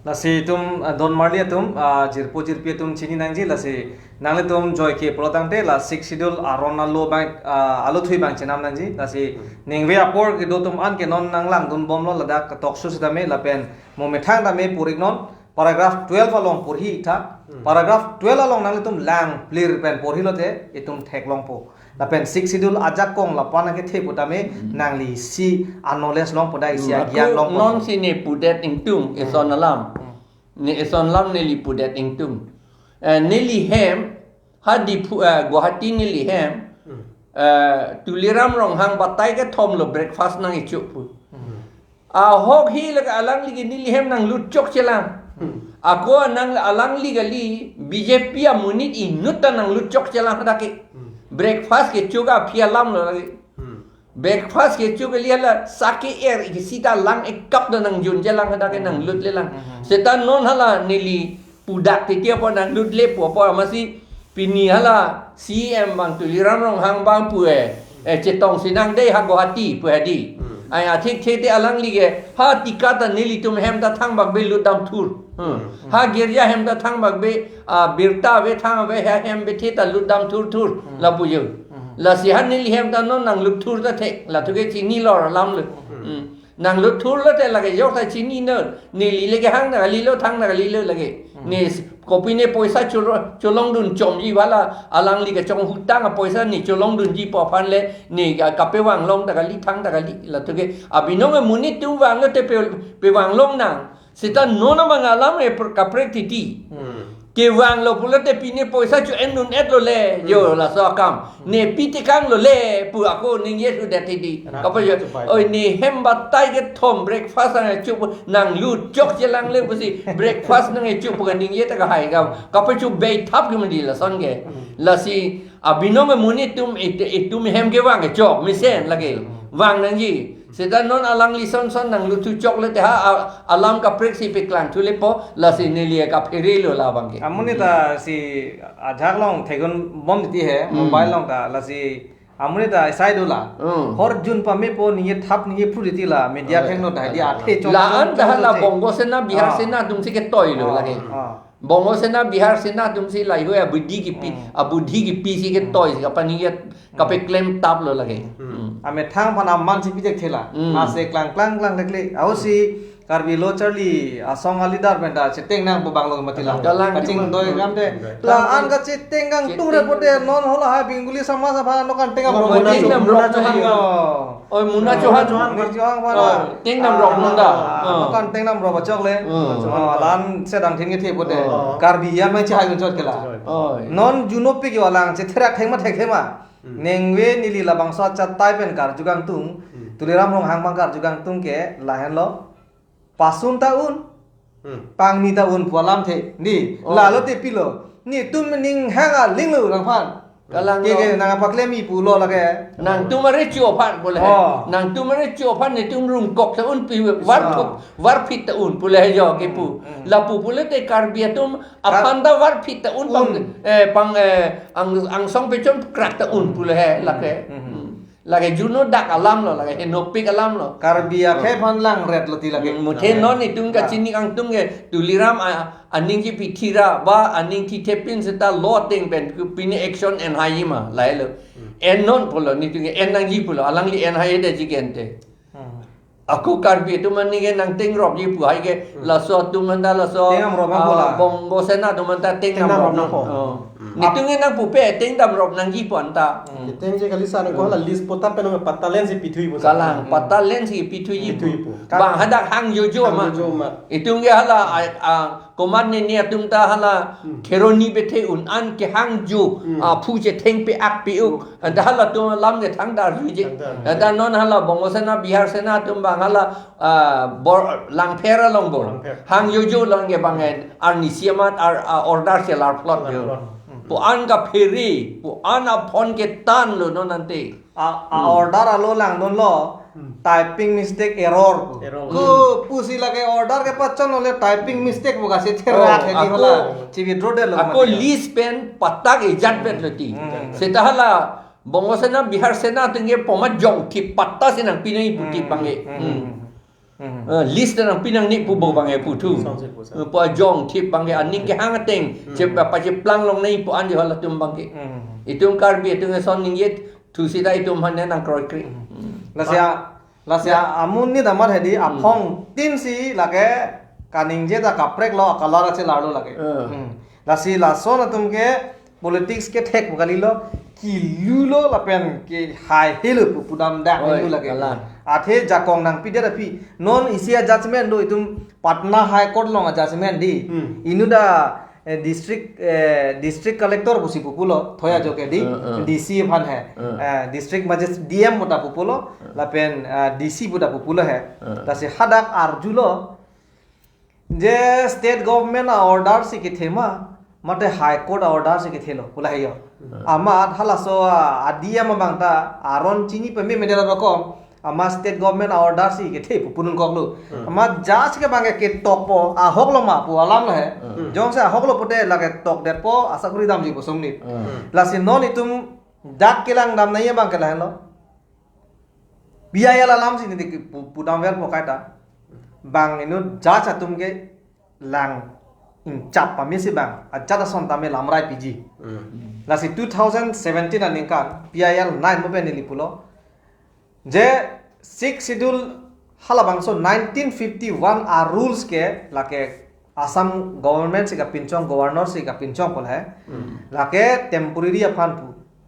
Lasi itum, ah, don marli atum, ah, jirpo jirpi atum chini nangji, lasi nanglitum joike pulo tangte la Sixth Schedule aron alo bang, ah, alo thui bang chenam nangji. Lasi, hmm, ningve apor kedo atum an ke non nanglangdun bomlo ladak talk show sitame lapen mo methang tame pur-iknon, paragraph twelve along porhi tha. Hmm. Paragraph twelve along nanglitum lang plir pen porhi lote itum theklongpo. Lapen Sixth Schedule ajakong lapu-an akethe putame, hmm, nangli isi a-knowledge longpo da, isi, hmm, agyan longpo. Non si ne pudet ingtung, hmm, eson alam. Hmm. Ne eson alam neli pudet ingtung. Eh, neli hem, ha Diphu, eh, Guwahati neli hem, hmm, eh, Tuliram Ronghang batai kethom lo breakfast nang-icho pu. Hmm. Ahok hi lake alangli ke neli hem nanglut chokche lang. Hmm. Ako nang alangli kali B J P amonit inut ta nanglut chokche lang hadak ke. Hmm. Breakfast kecho ke aphi alam lo lake. Hmm. Breakfast kecho kali hala sa ke-er ke sita lang ekap ta nangjunche lang hadak ke, hmm, nanglutle lang. Hmm. Seta non hala neli pudak titi apot nanglut le pu apot amatsi pini hala C E M bang Tuliram Ronghang bang pu e, eh, chetong sinang dei ha Guwahati pu hedi. Hmm. Ai athik the te alangli ke ha tikat ta nelitum hem ta thangbak be lutdam thur. Hmm. Hmm. Ha girja hem ta thangbak be, ah, birta be thang be ha hem be the ta lutdam thur thur, hmm, lapu jo. Hmm. Lasi ha neli hem ta non nanglut thur ta the, lathu ke chini lor alam lo. Hmm. Hmm. Nanglut thur lote lake jok ta chininon. Neli le kehang ta kalilo, thang ta kalilo lake. Hmm. Ne kopine poisa cholo-, cholongdun chomji vala alangli kachonghutang apoisa ne cholongdunji pu aphan le ne ka-, kapevanglong ta kali, thangta kali. Latum ke abinong amonit atum vanglo te pe, pevanglong nang. Seta non abang alam e pr-, kaprek titi. Hmm. Kevanglo pulote pine poisa cho-endun-etlo le. Yo, hmm, laso akam. Hmm. Ne pi tekanglo le pu ako ningje sudet titi. Rak kapajo, chupai. Oi, ne hem batai kethom breakfast nangkecho pu, nanglut chok chelang le pusi breakfast nangkecho pu kaningje ta kahai kam. Kapacho beithap ke mandi lason ke. Hmm. Lasi abinong amonit atum it-, itum hem kevang kechok mesen lake. Hmm. Vang nangji. Seta non alangli son son nanglut thu chokle te ha a-, alam kaprek si peklang thu lepo, lasi neli kaphere lo labang ke. Amonit ta si ajak along thegun bom titi he, hmm, mobile along ta, lasi amonit ta isai do la. Hmm. Hor jun pamepo ningje thap ningje phru titi la, media, oh, thengno ta, dia athe chok la chok an ta chok hala chok. Bongo Sena, Bihar, ah, Sena atum si ketoi lo, ah, lake. Ah. Bongo Sena, Bihar Sena atum si lahei abudhi kipi, hmm, abudhi kipi si ketoi si kapaningje, hmm, kapeklem thap lo lake. Hmm. Hmm. Amethang aphan aman si pijek thela. Hmm. Ase klang klang klang lekle. Ausi Karbi Lo Charli Asong a-leader pen ta cheteng nangpo banglo mati la. Kalang. Kachingdoi kam te. Kalang. La an kacheteng kangtung, cheteng, repote non hala hai Bengali samaj aphan no kanteng, oh, amro teng mati. Namrok. Muna Chauhan. Oh. Oi, Muna Chauhan. Muna Chauhan. Muna Chauhan aphan. Oh, teng namrok nunda. Ah, oh, kan teng namrok achok le. Hmm. Oh, lan sedang thin kethe pote. Oh. Karbi an mai chihai gunchot kela. Oi. Non juno pi kiwalang chetherak thengma thekthema. Hmm. Nengve neli labangso achatai pen karju kangtung. Hmm. Tuliram Ronghang abang karju kangtung ke lahenlo. Pasun ta un. Hmm. Pangni ta un pu alamthe. Ni, oh, lalo te pilo. Netum ning hang aling lo nangphan. Kalang ke, ke lo. Nangpaklem-i pulo lake. Nangtum are chu aphan pule he. Oh. Nangtum are chu aphan netum rungkok ta un pi, ah, varphit, varphit ta un pule he jo kepu. Hmm, hmm. Lapu pulote Karbi atum, kar-, aphan ta varphit ta un pang, un, eh, pang, eh, ang, angsong pechom krak ta un pule he lake. Hmm, hmm, hmm. Hmm. Lake juno dak alam lo, lake henopik alam lo. Karbi akhei, oh, aphan langret lo ti lake. Hmm, muthe, langret, non itum, ah, kachini kangtung ke Tuliram a, aning kipi thira ba aning kithepin seta lo ateng pen pine action enhai ma lahelo. Hmm. En non pulo, netum ke en nangji pulo, alangli enhai de ji gente. Hmm. Ako Karbi atum aning ke nangteng ropji pu hai ke, hmm, laso atum anta laso, teng damrop, ah, bola. Bongo Sena atum anta teng, teng damrop, damrop nang nangpo. Oh. Hmm. Netum ke nangpupe teng damrop nangji pu anta. Hmm. Teng je kali sa nang ko, hmm, hala list patta pen nang patta len si pithui pu sa. Kalang, hmm, patta len si pithui pu. Pithui pu. Bang hadak hang jojo, hang ma, jojo ma. Itum ke hala, ah, ah, komat nene atum ta hala, hmm, kheroni bethe un an kehang jo, hmm, ah, phu chetheng pe ak pe uk. Hmm. Anta halatum alam ke thangta arjuji. Thangta arjuji. Anta non hala Bongo Sena, Bihar Sena atum bang hala, ah, bor, Langpher along bor. Langpher. Hang jojo along ke bang, eh, arnisi amat ar, ah, order chelar phlot jo. Chelar phlot. Hmm. Pu an kaphere, pu an aphone ketan lo non ante. A, a, hmm, order alo langdunlo, hmm, typing mistake, error pu. Error. Ko, hmm, pusi lake order kepachon lo le typing mistake pu kachetherak, oh, hedi ako, hala. Chi withdraw detlo ako mati. List pen patta ke ejat bet lo ti. Hmm. Seta hala Bongo Sena, Bihar Sena atum ke poma jongthip patta si nangpi nangji pu ti, hmm, bang ke. Hmm. Hmm. Hmm. Eh, list nangpi nangne pu bo bang ke pu thu. Song si pu sa. Eh, pu ajongthip bang ke aning kehang ateng. Hmm. Che pa, pacheplang longne pu an jo halatum bang ke. Hmm. Itum Karbi atum eson ningje thu seta itum aphan nangkroikre. Hmm. Hmm. Lasi a, lasi a, amonit amat hedi, hmm, aphongtin si lake kaningje ta kaprek lo, a-colour achelar lo lake. Eh. Hmm. Lasi lason atum ke politics kethek pu kalilo, kilu lo lapen kehai helo pu pudam dak, oi, ninglu lake. Kalang. Athe jakong nangpidet aphi. Non isi a-judgment do itum Patna High Court along a-judgment di. Hmm. Inut ta, eh, district, eh, district collector pusi pupulo, thoi ajo ke di, eh, eh, D C aphan he. Eh. Eh, district magis-, D M pu ta pupulo, eh, lapen, eh, D C pu ta pupulo he. Eh. Lasi hadak arjulo, je state government a-order si kethema, mate High Court a-order si kethelo, pu lahei jo. Hmm. Amat halaso a, a-D M abang ta aron chini peme medera rokom, amat state government a-order si kethe pu pununkoklo. Hmm. Amat judge ke bang ke ketokpo, ahok lo ma pu alam lo he. Hmm. Jongsi ahok lo pute lake tokdetpo, asa kuri damji pu sumni. Hmm. Lasi non itum dak kelang damnai abang ke lahenlo. P I L alam si neli pu-, pudamverpo kaita. Bang inut judge atum ke lang ingchap pame si bang ajat ason tame lamrai piji. Hmm. Lasi two thousand seventeen aningkan P I L nine mo pen neli pulo. Je Sixth Schedule halabangso nineteen fifty-one a-rules ke lake Assam government si kapinchong, governor si kapinchong pu lahai. Hmm. Lake temporary aphan pu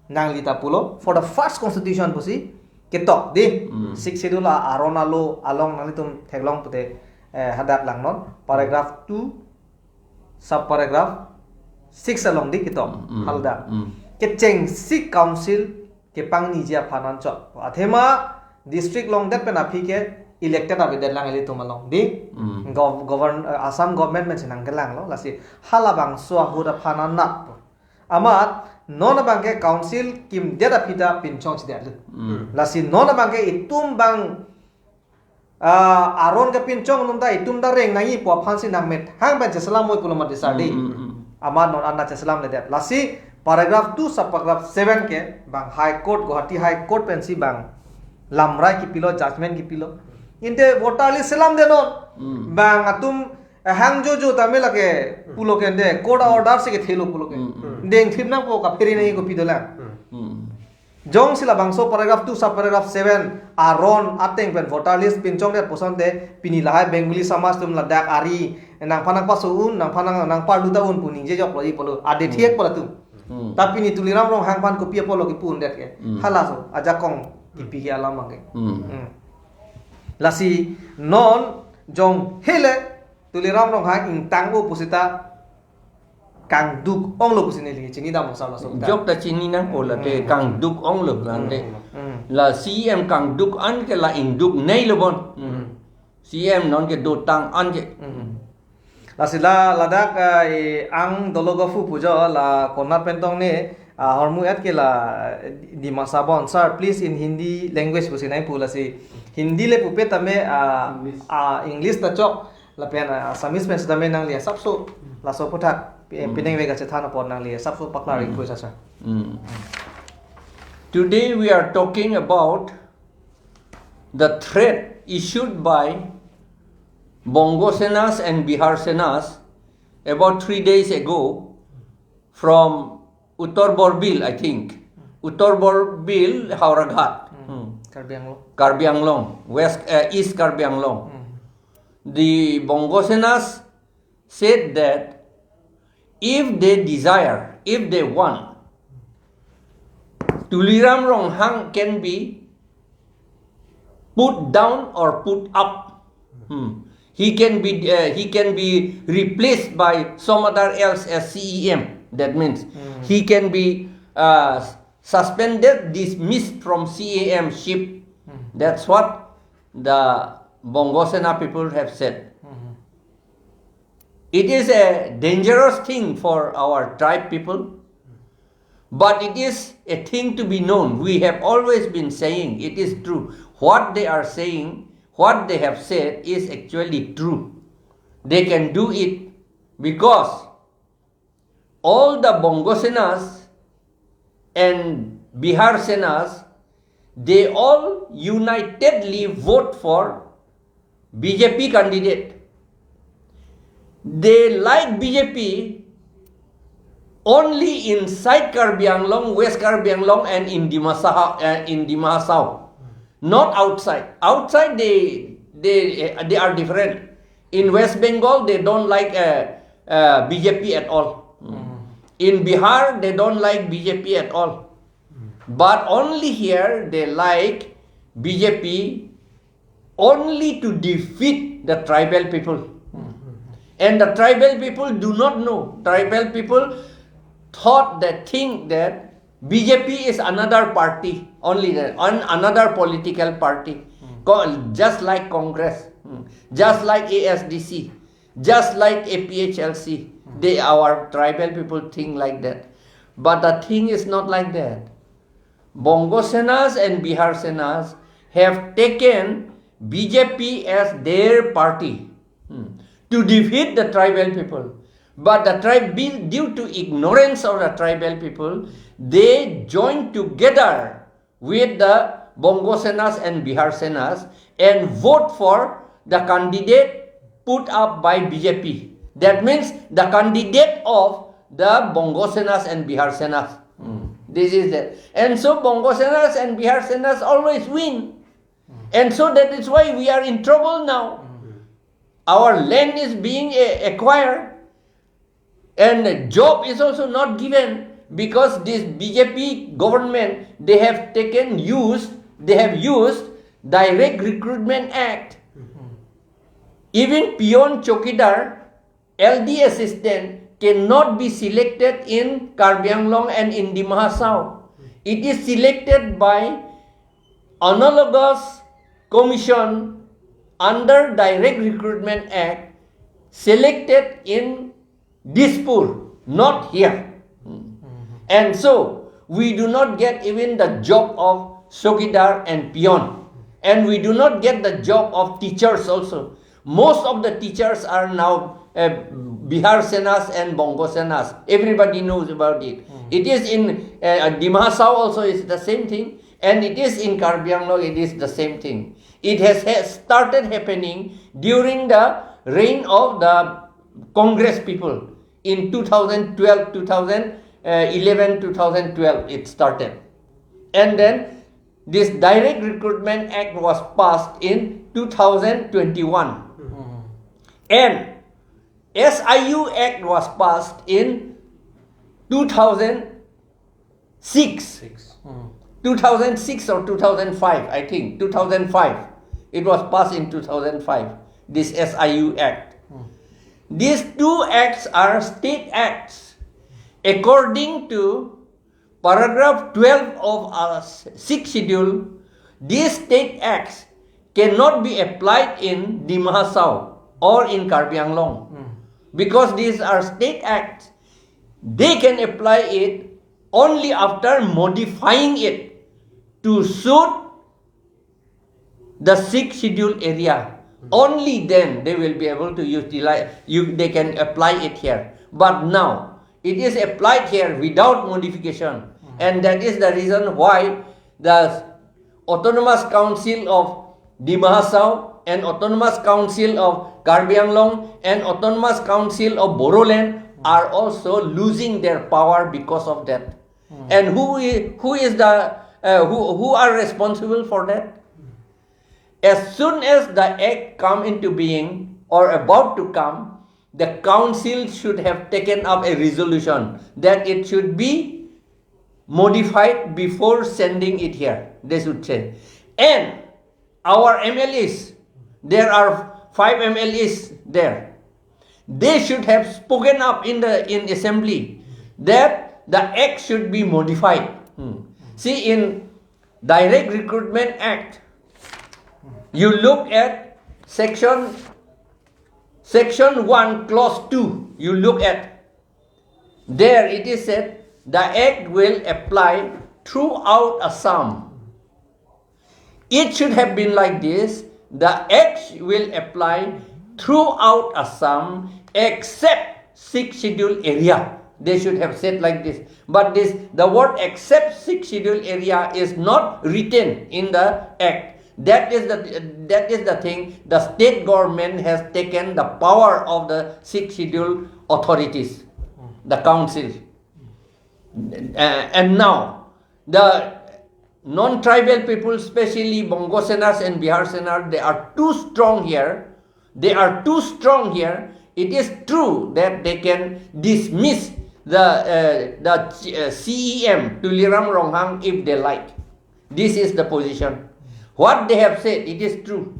nangli ta pulo, for the first constitution pusi ketok di. Hmm. Sixth Schedule a-, aron alo along nanglitum theklong pute, eh, hadak langnon. Paragraph two, sub paragraph six along di ketok. Hmm. Halda. Hmm. Kechengsi council kepangniji aphan anchot. Athema district longdet pen aphi ke elected avedet lang ilitum along di. Hmm. Gov-, govern-, eh, Assam government pensi nangkelanglo. Lasi halabangso ahut aphan anat. Amat non abangke council kimdet aphi ta pinchong chidet lut. Hmm. Lasi non abangke itum bang, ah, aron kepinchong atum ta itum ta reng nangji pu aphansi nangmethang pen cheselam moi pulo mati sar di. Hmm, hmm, hmm. Amat non anat cheselamledet. Lasi paragraph two sub paragraph seven ke bang High Court, Guwahati High Court pensi bang lamrai kipilo, judgment kipilo. Inte voter list selamde non. Hmm. Bang atum, eh, hang jojo tame lake pulo ke de, court order si kethelo pulo ke. Hmm, hmm. Dengthip nangpo, kaphere nangji kopi dolang. Hmm. Hmm. Jongsi labangso paragraph two sub paragraph seven aron ateng pen voter list pinchongdet pusonte pini lahai Bengali samaj atum ladak ari nangphan nangpaso un, nangphan nang, nangparlu ta un pu ningje joklo ji pulo. Ade Hmm. thiek pulo atum. Hmm. Ta pini Tuliram Ronghang aphan kopi apotlo kipu-undet ke. Hmm. Halaso ajakong kipi ke alam abangke. Hmm. Hmm. Lasi non jong hele Tuliram Ronghang ingtang-o pusita kangduk onglo pusi neli chinidam sar laso ta. Jok ta chini nangpo late Hmm. kangduk onglo lante. Hmm. La C E M kangduk an ke la ingduk nei lo bon. Hmm. Hmm. C E M non ke dotang an ke. Hmm. Lasi la ladak, ah, i ang dolo gofu pujo la konat pen tong ne, ah, hormu et ke la, eh, Dimasa bon. Sir, please in Hindi language pusi nangpu lasi. Hindi le pupe tame, ah, English. Ah, English ta chok. Lapen, ah, Assamese pen sitame nangli asapso laso aphuthak pi-, Hmm. pineng vega chethan apot nangli asapso paklar Hmm. request asa. Hmm. Today we are talking about the threat issued by Bongo Senas and Bihar Senas about three days ago from Uttar Borbil, I think. Uttar Borbil, Howraghat. Hmm. Hmm. Karbi Anglong. Karbi Anglong, West, uh, East Karbi Anglong. Hmm. The Bongo Senas said that if they desire, if they want, Tuliram Ronghang can be put down or put up. Hmm. He can be, uh, he can be replaced by some other else as C E M. That means Hmm. he can be, uh, suspended, dismissed from C E M ship. Hmm. That's what the Bongo Sena people have said. Hmm. It is a dangerous thing for our tribe people, but it is a thing to be known. We have always been saying it is true. What they are saying, what they have said is actually true. They can do it because all the Bongo Senas and Bihar Senas, they all unitedly vote for B J P candidate. They like B J P only inside Karbi Anglong, West Karbi Anglong, and in Dima Hasao, uh, in Dima Hasao, not outside. Outside, they they they are different. In West Bengal, they don't like, uh, uh, B J P at all. Hmm. In Bihar, they don't like B J P at all. Hmm. But only here, they like B J P only to defeat the tribal people. Hmm. And the tribal people do not know. Tribal people thought, they think that B J P is another party, only that, an-, another political party, Hmm. co-, just like Congress, Hmm. just like A S D C, just like A P H L C. Hmm. They, our tribal people think like that. But the thing is not like that. Bongo Senas and Bihar Senas have taken B J P as their party, Hmm. to defeat the tribal people. But the tribe, due to ignorance of the tribal people, they joined together with the Bongo Senas and Bihar Senas and vote for the candidate put up by B J P. That means the candidate of the Bongo Senas and Bihar Senas. Hmm. This is it. And so Bongo Senas and Bihar Senas always win. Hmm. And so that is why we are in trouble now. Hmm. Our land is being a- acquired, and job is also not given, because this B J P government, they have taken use, they have used Direct Recruitment Act. Even peon, chowkidar, L D assistant cannot be selected in Karbi Anglong and in Dima Hasao. It is selected by analogous commission under Direct Recruitment Act, selected in Dispur, not here. And so, we do not get even the job of chowkidar and peon. And we do not get the job of teachers also. Most of the teachers are now uh, Bihar Senas and Bongo Senas. Everybody knows about it. It is in uh, Dima Hasao also, is the same thing. And it is in Karbi Anglong, it is the same thing. It has ha- started happening during the reign of the Congress people in two thousand twelve, two thousand eleven, two thousand twelve, it started. And then this Direct Recruitment Act was passed in two thousand twenty-one. And S I U Act was passed in two thousand six. Six. Hmm. two thousand six or two thousand five, I think. two thousand five. It was passed in two thousand five, this S I U Act. Hmm. These two acts are state acts. According to paragraph twelve of our Sixth Schedule, these state acts cannot be applied in Dima Hasao or in Karbi Anglong. Hmm. Because these are state acts, they can apply it only after modifying it to suit the Sixth Schedule area. Only then they will be able to utilize, you, they can apply it here. But now, it is applied here without modification. And that is the reason why the Autonomous Council of Dima Hasao and Autonomous Council of Karbi Anglong and Autonomous Council of Bodoland are also losing their power because of that. Hmm. And who is, who is the uh, who, who are responsible for that? As soon as the act come into being or about to come, the council should have taken up a resolution that it should be modified before sending it here, they should say. And our M L As, there are five M L As there. They should have spoken up in the in assembly that the act should be modified. Hmm. See, in Direct Recruitment Act, you look at section section one, clause two. You look at there, it is said the act will apply throughout Assam. It should have been like this: the act will apply throughout Assam except Sixth Schedule area. They should have said like this. But this, the word except Sixth Schedule area is not written in the act. That is the that is the thing. The state government has taken the power of the Sixth Schedule authorities, the council. Uh, and now the non-tribal people, especially Bongo Senas and Bihar Senas, they are too strong here. They are too strong here. It is true that they can dismiss the uh, the uh, C E M Tuliram Ronghang if they like. This is the position. What they have said, it is true.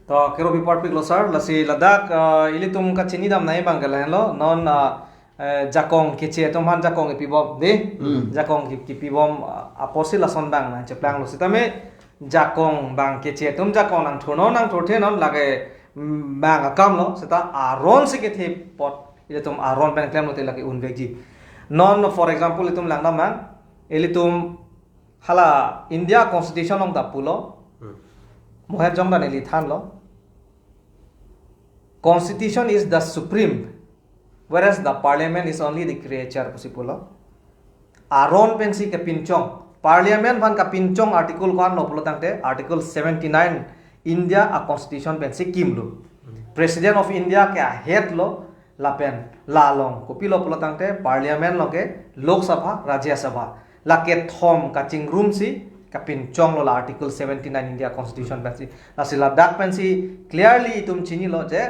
To kero pi parpik lo sir, lasi ladak uh, ilitum kachini dam nai bang kalahen lo non uh, eh, jakong keche atum aphan jakong kipibom de. Hmm. Jakong ki- kipibom uh, aposi lason bang nang cheplang lo sitame jakong bang keche atum jakong nang thurno nang thurthe non lake mm, bang akam lo sita aron si kethe pot ilitum aron pen klem lo te lake unvekji. Non for example ilitum langdam nang ilitum hala India constitution along ta pulo. Hmm. Moher jong dan ili thanlo. Constitution is the supreme, whereas the parliament is only the creature pusi pulo. Aron pensi kepinchong. Parliament aphan kapinchong article ko-an lo pulo tangte article seventy nine India a constitution pensi kimlo. President of India ke a head lo lapen la along kopilo pulo tangte parliament along ke Lok Sabha, Rajya Sabha. La kethom kachingrum si kapinchonglo la Article seventy-nine India Constitution pensi. Lasi ladak pensi clearly itum chinilo je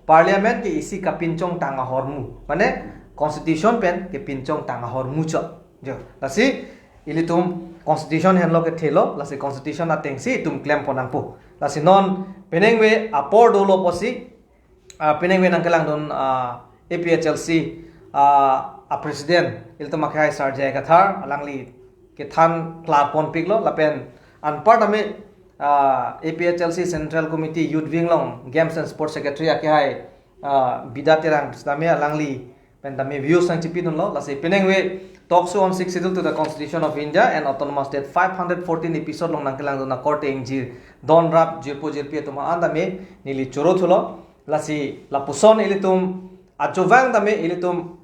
Parliament ke isi kapinchongtang ahormu. Mane Constitution pen kepinchongtang ahormu chot. Jo, lasi ilitum Constitution henlo kethelo, lasi Constitution atengsi itum klempon nangpo. Lasi non penengve apor dolo pusi, ah, penengve nangkelangdun, ah, A P H L C, ah, a President ilitum akehai Sir J I Kathar, alangli kethan klarponpiklo, lapen anparta me, ah, A P H L C Central Committee Youth Wing along Games and Sports Secretary akehai, ah, Bida Terang sitame alangli pen tame views nangchipidunlo. Lasi penengve Talk Show on Sixth Schedule to the Constitution of India and Autonomous State five hundred fourteen episode along nangkelangdun akorte ingjir donrap jirpo jirpi atum an tame neli choro thulo. Lasi lapuson ilitum ajovang tame ilitum,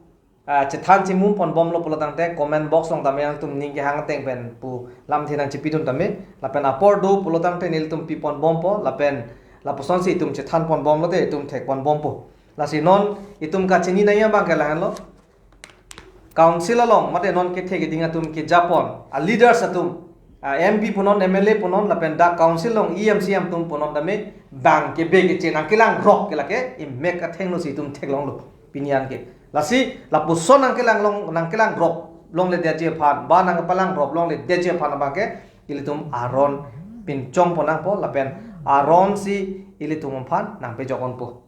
ah, chethan chimumponbomlo pulotangte comment box along tame nangtum ning kehang ateng pen pu lamthe nangchipidun tame, lapen apor do pulotangte nelitum piponbompo, lapen lapusonsi itum chethanponbomlote itum thekponbompo. Lasi non itum kachini nangji abangke lahenlo. Council along mate non kethe keding atum kejapon, a leaders atum, a M P punon, M L A punon, lapen dak council along E M C M atum punon tame bang kebe keche nangkelangrop ke lake imek athengno si itum theklonglo pini an ke. Lasi lapuson nangkelanglong, nangkelangrop longledetji aphan, ba nangpalangrop longledetji aphan abangke ilitum aron pinchongpon nangpo, lapen aronsi ilitum aphan nangpejokponpo.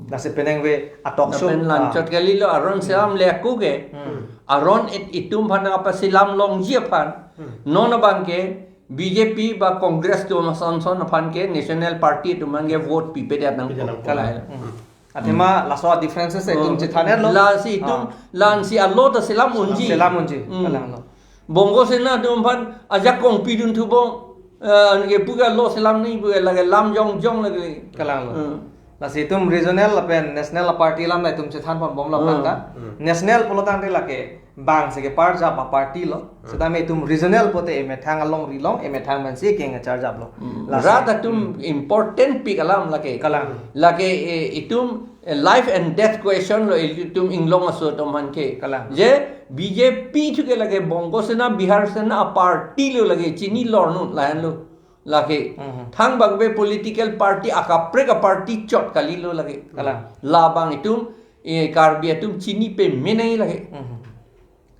Lasi penengve a-talk show, lapen ah, lanchot kalilo, aron selam le aku ke. Hmm. Aron it-, itum aphan apa selam longji aphan. Hmm. Non abangke B J P ba Congress atum ason son aphan ke National Party atum aphan ke vote pipedet nang. Pipedet nang. Kalang. Hmm. Athema laso differences itum chethanlo. Lasi itum, ah, lansi alo ta selam unji. Selam unji. Hmm. Kalanglo. Bongo Sena atum aphan ajakong pidun thubom. Eh, anke puke lo selam ni puke lake lam jongjong lake. Kalanglo. Hmm. Lasi itum regional lapen national party alam la itum chethanponbomlo. Hmm. Aphrang ta. Hmm. National pulotangte lake bang si keparjap a-party lo. Hmm. Setame itum regional pute emethang alongri along, emethang pensi kengecharjaplo. Hmm. Lasi rat atum important pik alam lake. Kalang. Lake, eh, itum, eh, life and death question lo ilitum inglong aso atum aphan ke. Kalang. Je B J P thuke lake Bongo Sena, Bihar Sena a-party lo lake chini lornon lahenlo. Lake. Mhm. Thangbak be political party akaprek a-party chot kalilo lake. Kalang. Labang itum, eh, Karbi atum chini pame nangji lake. Mhm.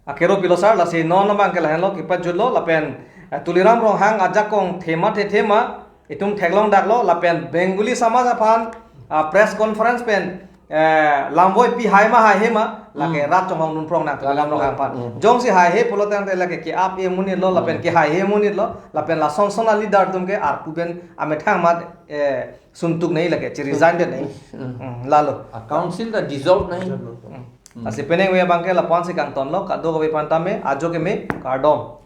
Akero pilo sir, lasi non abangke lahenlo kipajutlo lapen, eh, Tuliram Ronghang ajakong thema the thema itum theklongdaklo lapen Bengali samaj aphan, ah, press conference pen, eh, lamvoi pi hai ma haihe ma lake, hmm, rat chonghong dunprong nang Tuliram Ronghang aphan. Hmm. Jongsi haihe pulotangte lake ke-ap e monitlo lapen, hmm, kehaihe monitlo lapen lason son a-leader atum ke arpu pen amethang amat, eh, suntuk nangji lake, chi-resign det nangji. Hmm. Hmm, lalo. A-council ta dissolve nangji. Hmm. Hmm. Lasi penengve abangke lapu-ansi kangtonlo, kadokave aphan tame ajo keme, kardom.